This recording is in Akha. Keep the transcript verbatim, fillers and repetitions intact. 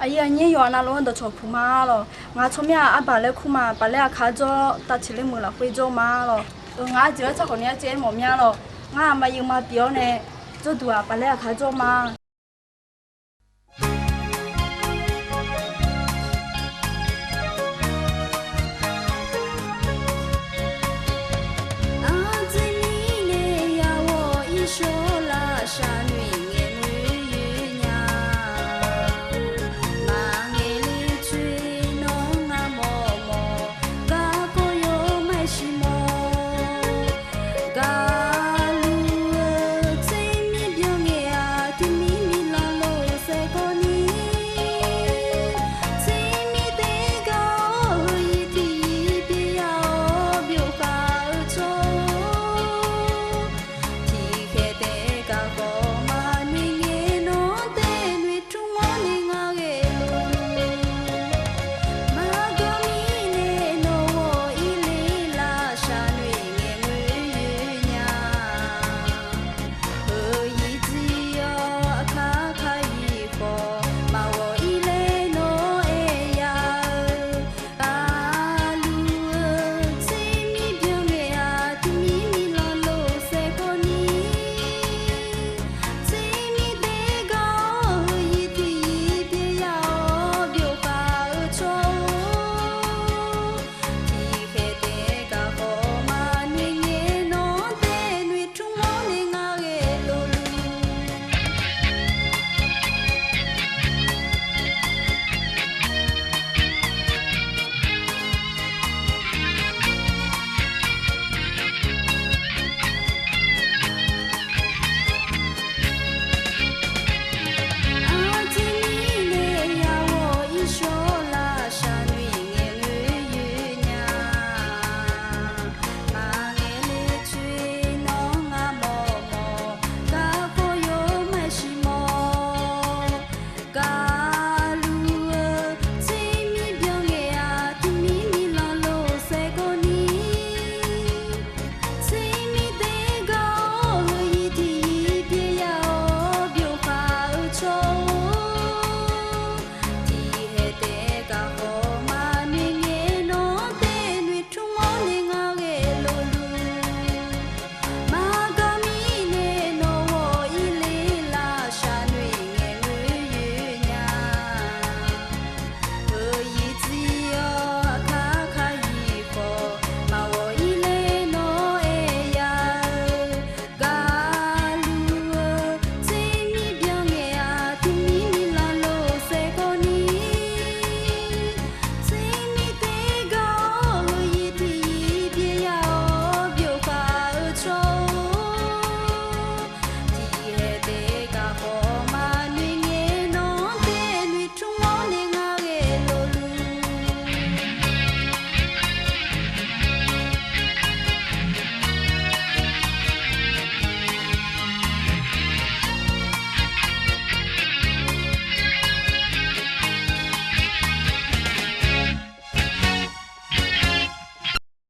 Aqyuif aqnyir yawqha navluf-anr dawqcawq puq ma lawq. Ngaq tsawrmyanr-aq Arbaq laer kur ma. Baqlaer Aqkaq jawr, tavceq ler meuq lafkhoer jawr ma lawq. Ngaq-anr jeq-aer tsawrkhawf ni-anr caev-aer mawf mya lawq. Ngar aqma yeuq ma pyeuf-awr nae, jawrduq-aq Baqlaer Aqkaq jawr ma.